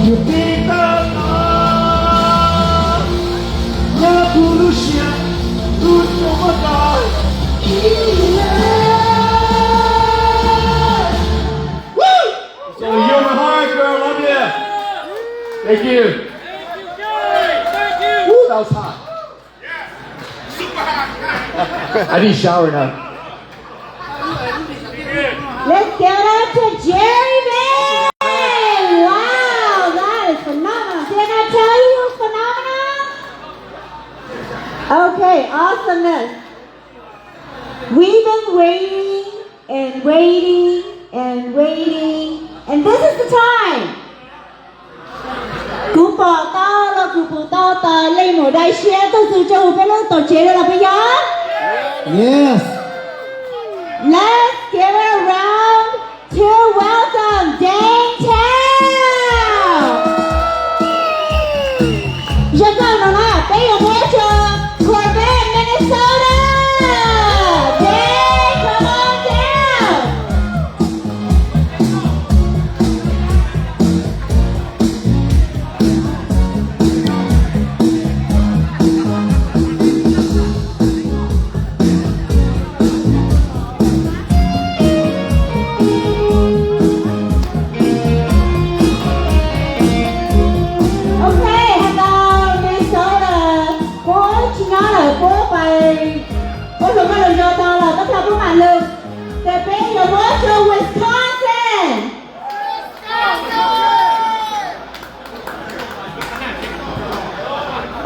Yus tib tag los nyob kuv lub siab, kuv tsis muaj tos. So you're my heart, girl, love you. Thank you. Woo, that was hot. I need a shower now. Let's give it up to Jerry Van. Wow, that is phenomenal. Didn't I tell you it was phenomenal? Okay, awesomeness. We've been waiting and waiting and waiting, and this is the time. Kuv pom tau los kuv pom tau tas Leej Muam Dai Siab tuaj txug tso hauv peb lub tuam tsev no los puas yog? Yes. Let's give it a round to welcome Dane Town. Zoo nkauj no na, peb yuav muab rau Corvette Minnesota. Dane, come on down. Ok, hello Minnesota, puab tsis nyob lawm, puab pais, puab hluas nkauj hluas nraug tau lawm, tab sis puab mam lwm. Ces peb yuav muab rau Wisconsin.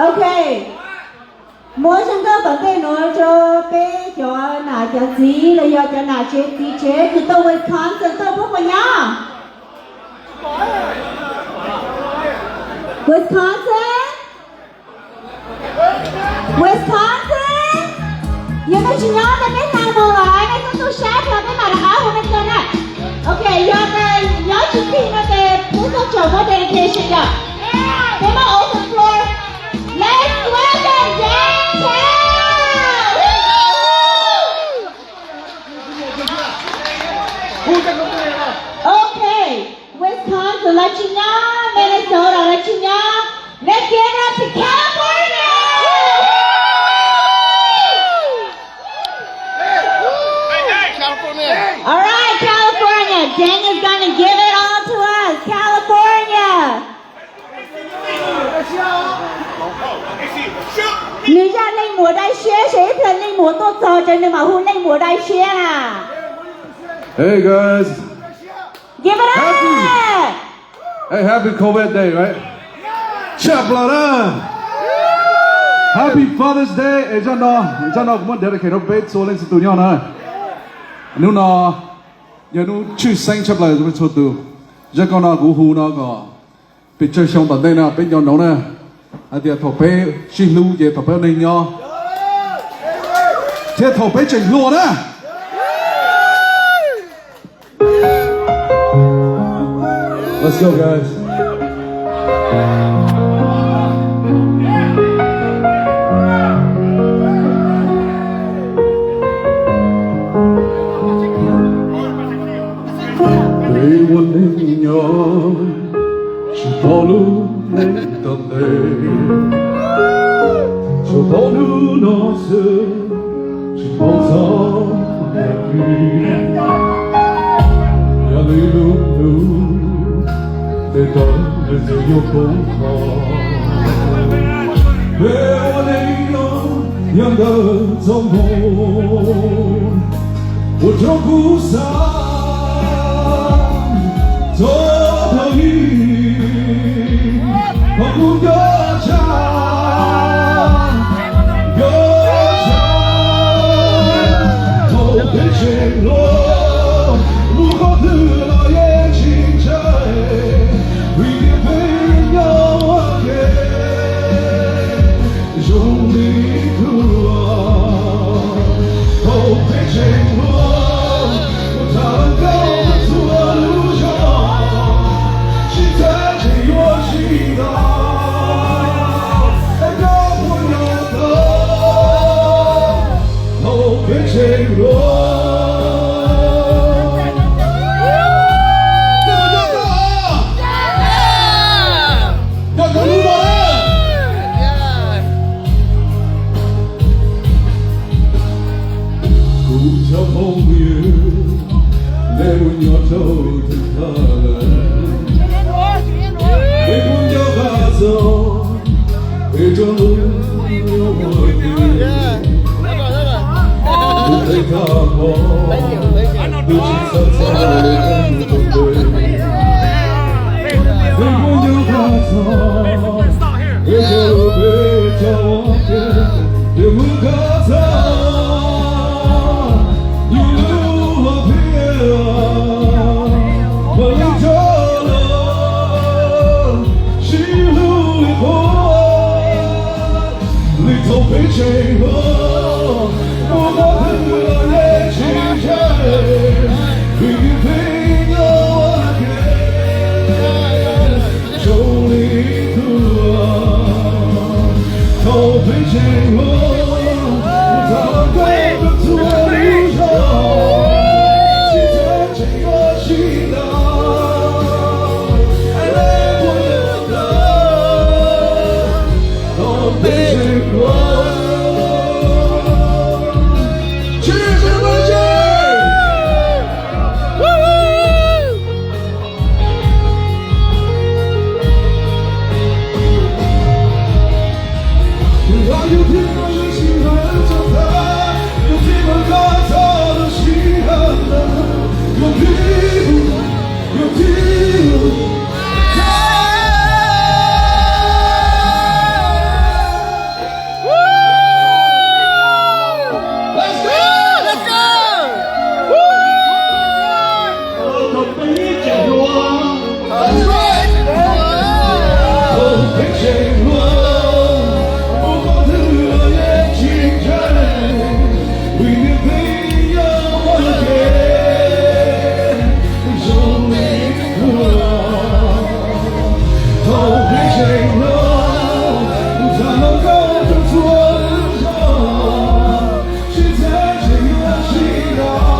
Ok, muab zoo nkauj tom ntej nuav rau peb cov nam cov txiv los yog cov nam tsev txiv tsev kws tuaj Wisconsin tuaj, puab puas nyob? Wisconsin? Wisconsin? Yog nej tsis nyob ces peb hla moog lawm, nej txhob tu sab, peb mam rov qab hu nej txog na. Ok, yog tias nyob tsis tig no ces peb txhob tsaum muab dedication yom. Peb muab open floor. Let's welcome Dane Town. Ok, Wisconsin los tsis nyob, Minnesota los tsis nyob. Let's give it up to California! All right, California, Dane is gonna give it all to us, California. Nws yog Leej Muam Dai Siab, ces ib pliag Leej Muam tuaj txog ces nws mam hu Leej Muam Dai Siab na. Hey guys. Give it up. Hey, happy Corvette Day, right? Tshaj plaws na. Happy Father's Day. Es zaj no, zaj no kuv muab dedicate rau peb txhua leej txhua tus nyob na. Hnub no yog hnub tshwj xeeb tshaj plaws rau peb txhua tus. Zaj nkauj no kuv hu no kom pes tsawg xyoo tom ntej no peb nco ntsoov na, hais tias thaum peb sib hlub ces thaum peb ua neej nyob thiab thaum peb tseem hluas na. Let's go, guys. Peb ua neej nyob tsis paub lub neej tom ntej, tsuas paub hnub no xwb, tsis paub txog tag kis. Yog li lub ntuj, tej tog nws txawm yuav poob qho. Peb ua neej nyob yog ntawm txoj hmoo uas raug kuv xav txog thaum ub, thaum kuv nco tshaj, nco tshaj thaum peb tseem hluas, mus qhov twg los yeej tsis ntshai, vim tias peb nyob ua ke zoo li tub hluas. Thaum peb tseem hluas, kuv tham nkauj txhua lub zog, tsis xav tseem yuav sib ntaus, es koj puas nco tau thaum peb tseem hluas? Cov phooj ywg, nej mus nyob rau twg tag lawm? Nej kuj nco qab txog peb rau lub nyuag ua ke, tus peb tag hmo, tus tsis txawj txog tus peb. Nej kuj nco qab txog peb rau lub peb tag hmo, tus mus kab txog yus lub hom phiaj, mas li cov los sib hlub li qub. Li thaum peb tseem hluas, mus qhov twg los yeej tsis ntshai, vim niam peb nyob ua ke zoo li tus. Thaum peb tseem hluas, mus tham hluas nkauj rau txhua lub zos, tsis txhob tseem yuav sib ntaus.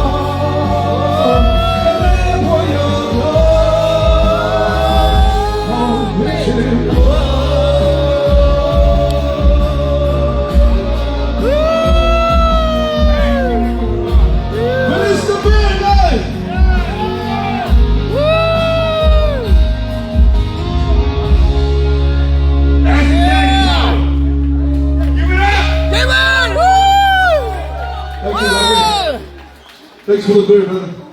Thanks for the beer, brother.